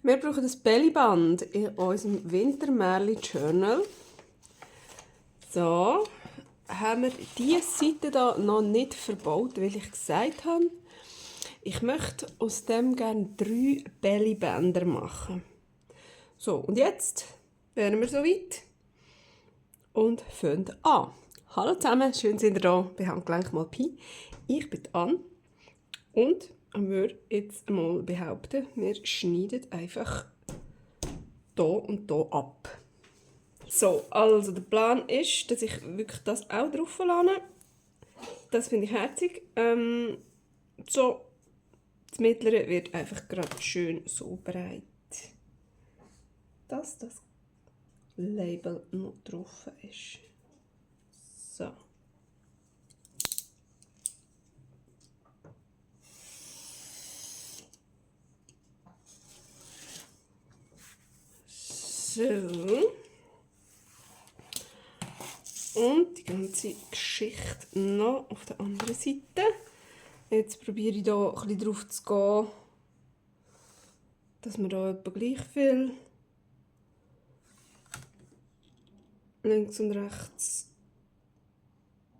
Wir brauchen das Bellyband in unserem Wintermärli-Journal. So, haben wir diese Seite hier noch nicht verbaut, weil ich gesagt habe, ich möchte aus dem gerne 3 Bellybänder machen. So, und jetzt wären wir soweit und fangen an. Hallo zusammen, schön sind ihr da bei Handgelenk mal Pi. Ich bin Anne und ich würde jetzt mal behaupten, wir schneiden einfach hier und hier ab. So, also der Plan ist, dass ich wirklich das auch drauf lasse. Das finde ich herzig. So, das mittlere wird einfach gerade schön so breit, dass das Label noch drauf ist. So. So. Und die ganze Geschichte noch auf der anderen Seite. Jetzt probiere ich hier ein bisschen drauf zu gehen, dass wir hier etwa gleich viel links und rechts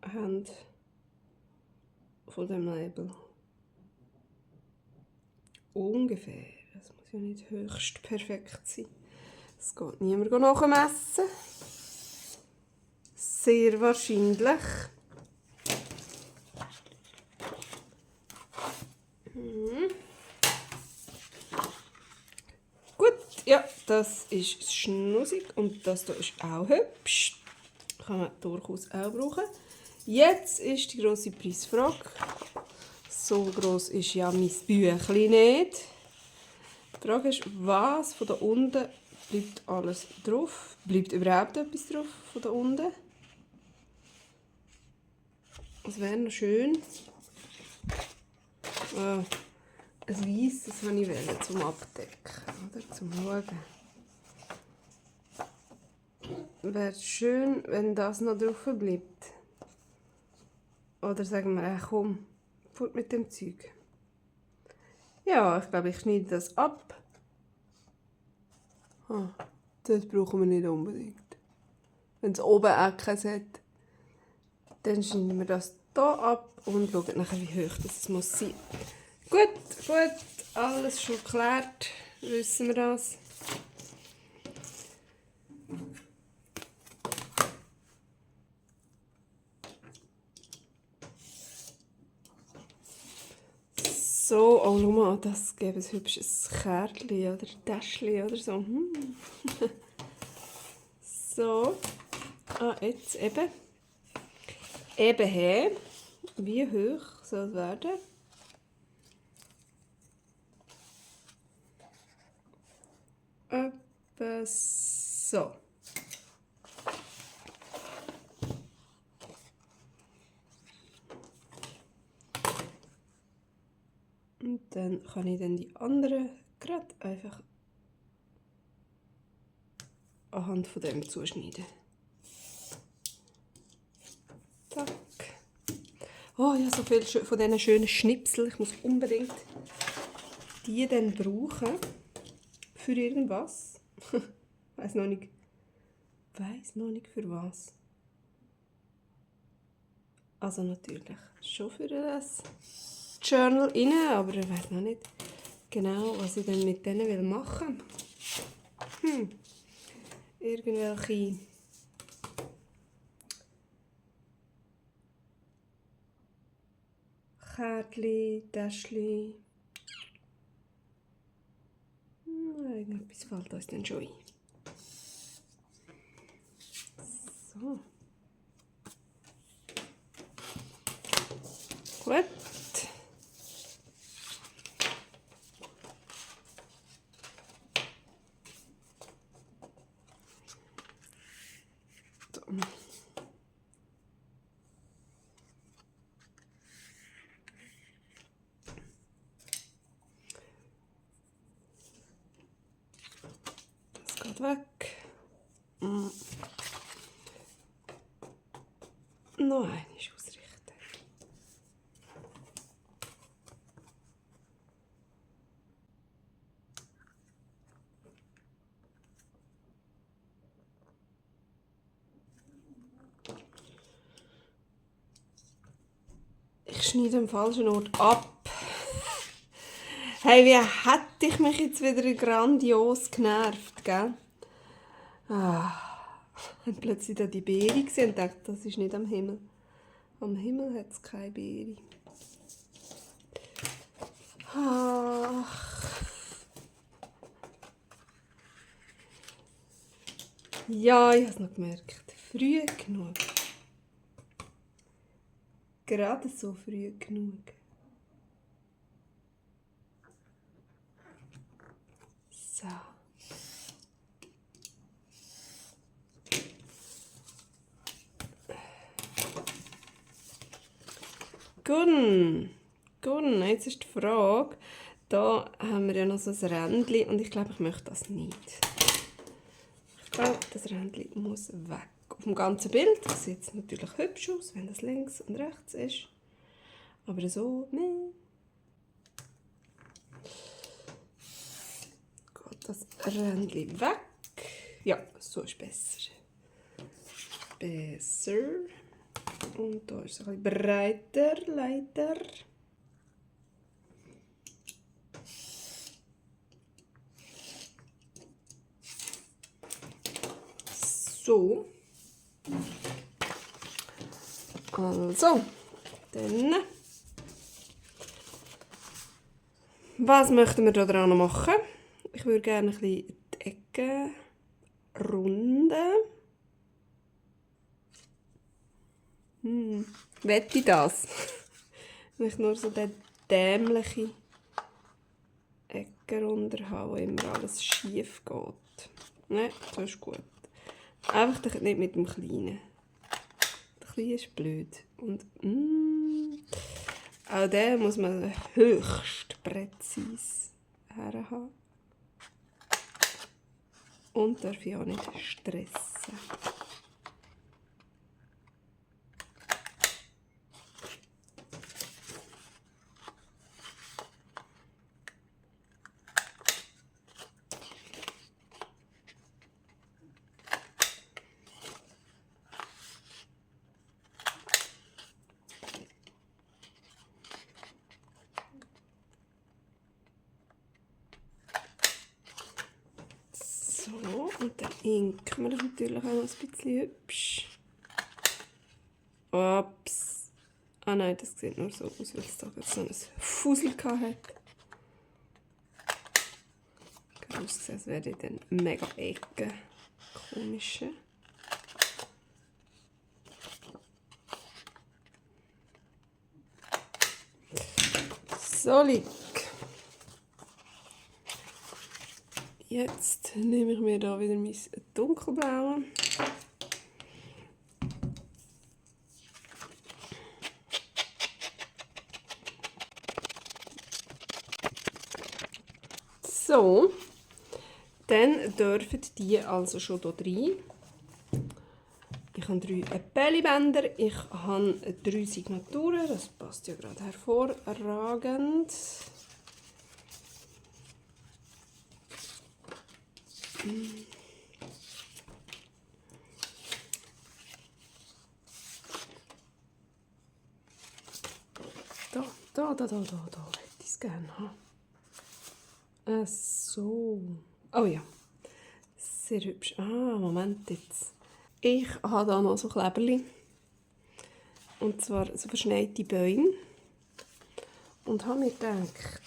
haben von dem Label. Ungefähr. Das muss ja nicht höchst perfekt sein. Das geht niemand nachmessen. Sehr wahrscheinlich. Gut, ja, das ist schnussig und das hier ist auch hübsch. Kann man durchaus auch brauchen. Jetzt ist die grosse Preisfrage. So gross ist ja mein Büchlein nicht. Die Frage ist, was von da unten bleibt alles drauf? Bleibt überhaupt etwas drauf von da unten? Es wäre noch schön. Ein Weiss, das wollte ich wählen, zum Abdecken, oder? Zum Schauen. Wäre schön, wenn das noch drauf bleibt. Oder sagen wir, komm, fort mit dem Zeug. Ja, ich glaube, ich schneide das ab. Das brauchen wir nicht unbedingt. Wenn es oben Ecken hat, dann schneiden wir das hier ab und schauen nachher, wie hoch das muss sein. Gut, alles schon geklärt, wissen wir das. So, oh, schau mal, das gäbe ein hübsches Kärtchen oder Täschchen oder so. So, jetzt eben. Eben, wie hoch soll es werden? Etwa so. Und dann kann ich dann die anderen gerade einfach anhand von dem zuschneiden. Zack. Oh, ja, so viel von diesen schönen Schnipsel. Ich muss unbedingt die dann brauchen. Für irgendwas. Weiß noch nicht für was. Also natürlich schon für das Journal rein, aber ich weiß noch nicht genau, was ich dann mit denen machen will. Irgendwelche Kärtchen, Täschchen. Irgendetwas fällt uns dann schon ein. So. Gut. So. Das geht weg. Noch einmal ausrichten. schneide am falschen Ort ab. Hey, wie hätte ich mich jetzt wieder grandios genervt, gell? Und plötzlich da die Beere gesehen und dachte, das ist nicht am Himmel. Am Himmel hat es keine Beere. Ach. Ja, ich habe es noch gemerkt. Früh genug. Gerade so früh genug. So. Gut, jetzt ist die Frage, da haben wir ja noch so ein Rändchen und ich glaube, ich möchte das nicht. Ich glaube, das Rändchen muss weg. Auf dem ganzen Bild sieht es natürlich hübsch aus, wenn das links und rechts ist. Aber so, ne. Geht das Rändchen weg. Ja, so ist besser. Besser. Und da ist es ein bisschen breiter, leider. So. Also, dann. Was möchten wir da dran machen? Ich würde gerne ein bisschen die Ecken runden. Wette ich das? Nicht nur so den dämlichen Ecken runter haben, wo immer alles schief geht. Nein, das ist gut. Einfach nicht mit dem Kleinen. Der Kleine ist blöd. Und auch den muss man höchst präzise herhaben. Und darf ich auch nicht stressen. Und dann inken wir das natürlich auch noch ein bisschen hübsch. Ups. Ah nein, das sieht nur so aus, weil es da jetzt so ein Fussel hatte. Ich habe ausgesehen, als wäre dann mega Ecke. Komische. So, lieg. Jetzt nehme ich mir da wieder mein dunkelblaue. So, dann dürfen die also schon hier rein. Ich habe 3 Bellybänder, ich habe 3 Signaturen, das passt ja gerade hervorragend. Da hätte ich es gerne haben. So. Oh ja. Sehr hübsch. Moment jetzt. Ich habe hier noch so Kleberli. Und zwar so verschneite Bäume. Und habe mir gedacht,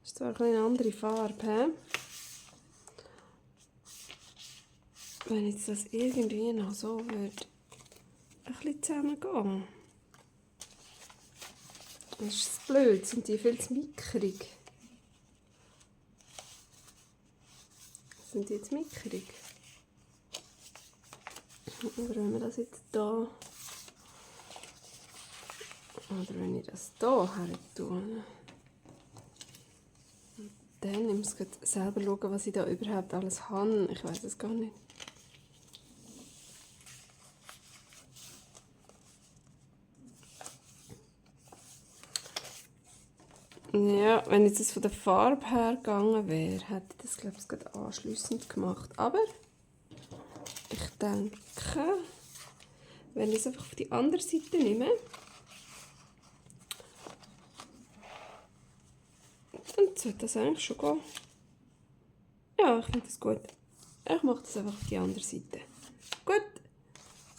ist zwar eine andere Farbe. Wenn jetzt das irgendwie noch so würde ein bisschen zusammengehen. Das ist blöd, sind die viel zu mickrig. Sind die jetzt mickrig? Oder wenn wir das jetzt da, oder wenn ich das da her tue. Und dann muss ich selber schauen, was ich da überhaupt alles habe. Ich weiß es gar nicht. Ja, wenn jetzt das von der Farbe her gegangen wäre, hätte ich das, glaube ich, gerade anschliessend gemacht. Aber ich denke, wenn ich es einfach auf die andere Seite nehme, dann sollte das eigentlich schon gehen. Ja, ich finde das gut. Ich mache das einfach auf die andere Seite. Gut.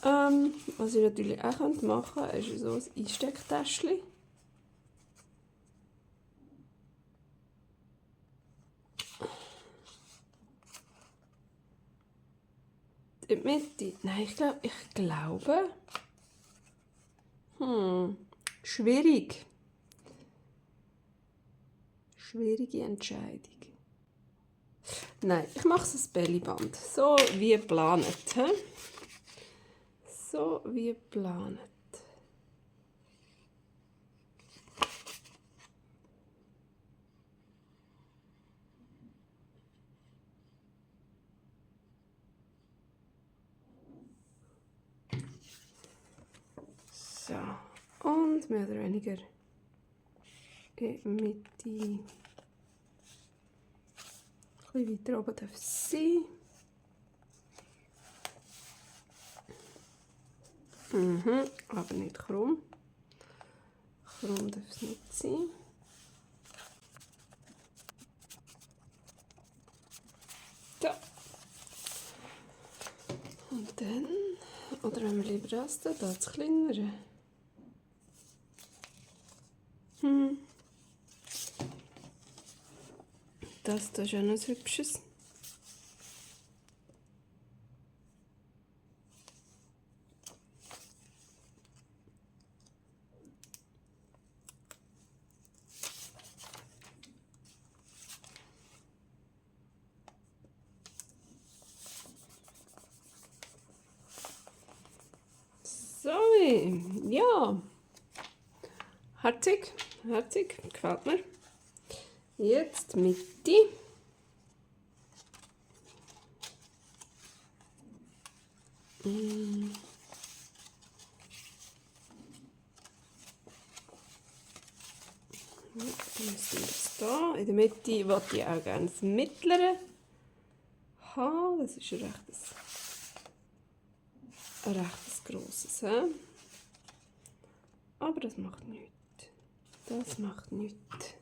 Was ich natürlich auch machen könnte, ist so ein Einstecktäschchen. In die Mitte. Nein, ich glaube. Schwierig. Schwierige Entscheidung. Nein, ich mache es ein Bellyband. So wie geplant. So wie geplant. So. Und mehr oder weniger in die Mitte. Ein bisschen weiter oben darf es sein. Aber nicht krumm. Krumm darf es nicht sein. So. Und dann, oder wenn wir lieber das da, das kleinere. Das ist auch noch ein hübsches. So, ja. Herzig, gefällt mir. Jetzt Mitte. Dann müssen wir das da. In der Mitte wollte ich auch gerne das mittlere haben. Das ist ein rechtes grosses. He? Aber das macht nichts. Das macht nichts.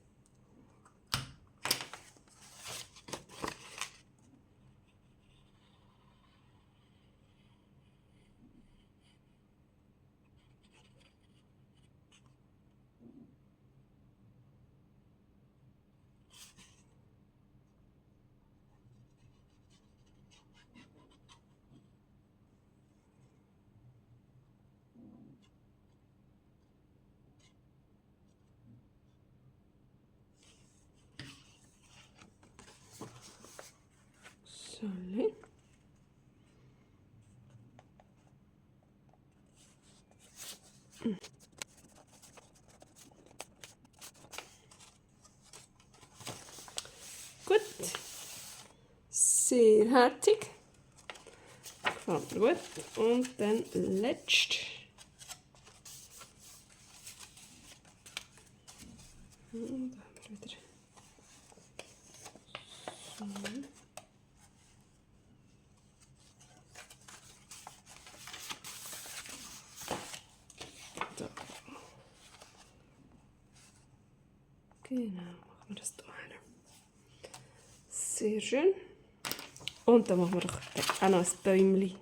So. Gut. Sehr herzig. Gefällt mir gut. Und dann letzt. Und da haben wir wieder. So. Da. Genau, machen wir das da rein. Sehr schön. Und dann machen wir doch auch noch ein Bäumchen.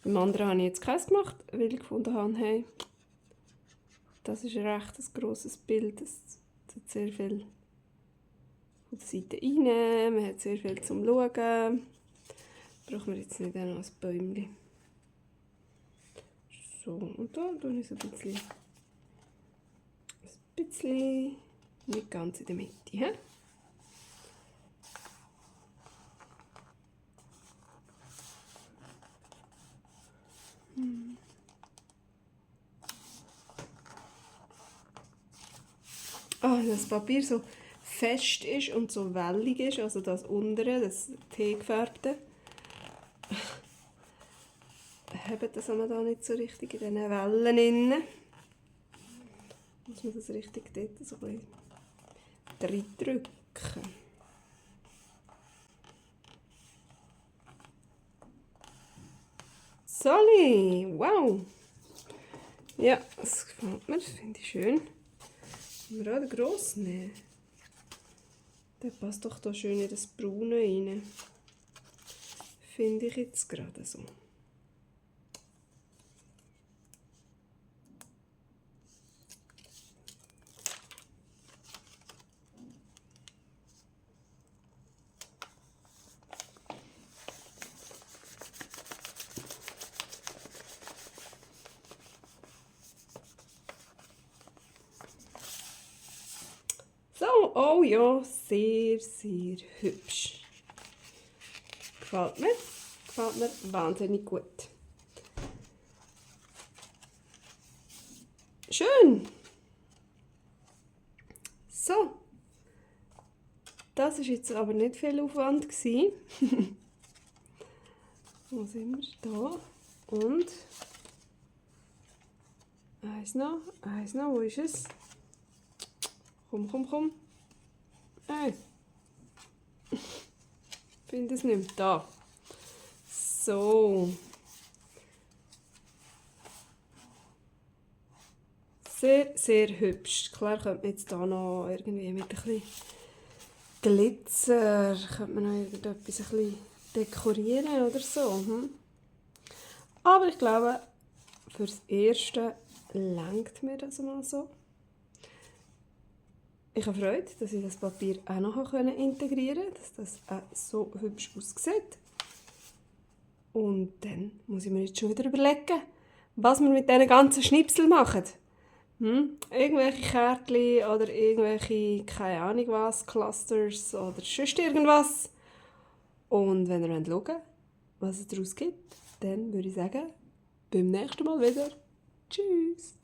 Beim anderen habe ich jetzt keins gemacht, weil ich gefunden habe, hey, das ist ein recht grosses Bild. Das hat sehr viel von der Seite rein, man hat sehr viel zum Schauen. Brauchen wir jetzt nicht auch noch ein Bäumchen. So, und da tue ich so ein bisschen, nicht ganz in der Mitte. He? Das Papier so fest ist und so wellig ist, also das untere, das teegefärbte, hebt das da nicht so richtig in diesen Wellen drin. Muss man das richtig dort so ein bisschen reindrücken. Soli, wow. Ja, das gefällt mir, das finde ich schön. Wir auch den grossen nehmen. Der passt doch da schön in das Braune rein. Finde ich jetzt gerade so. So, oh ja, sehr, sehr hübsch. Gefällt mir wahnsinnig gut. Schön. So, das war jetzt aber nicht viel Aufwand. Wo sind wir? Da. Und eins noch, wo ist es? Komm. Hey. Ich finde es nicht mehr. Da. So. Sehr, sehr hübsch. Klar könnte man jetzt hier noch irgendwie mit ein bisschen Glitzer, könnte man noch irgendetwas ein bisschen dekorieren oder so. Aber ich glaube, fürs Erste reicht mir das mal so. Ich habe Freude, dass ich das Papier auch noch integrieren konnte, dass das auch so hübsch aussieht. Und dann muss ich mir jetzt schon wieder überlegen, was wir mit diesen ganzen Schnipseln machen. Irgendwelche Kärtchen oder irgendwelche, keine Ahnung was, Clusters oder sonst irgendwas. Und wenn ihr schauen wollt, was es daraus gibt, dann würde ich sagen, beim nächsten Mal wieder. Tschüss!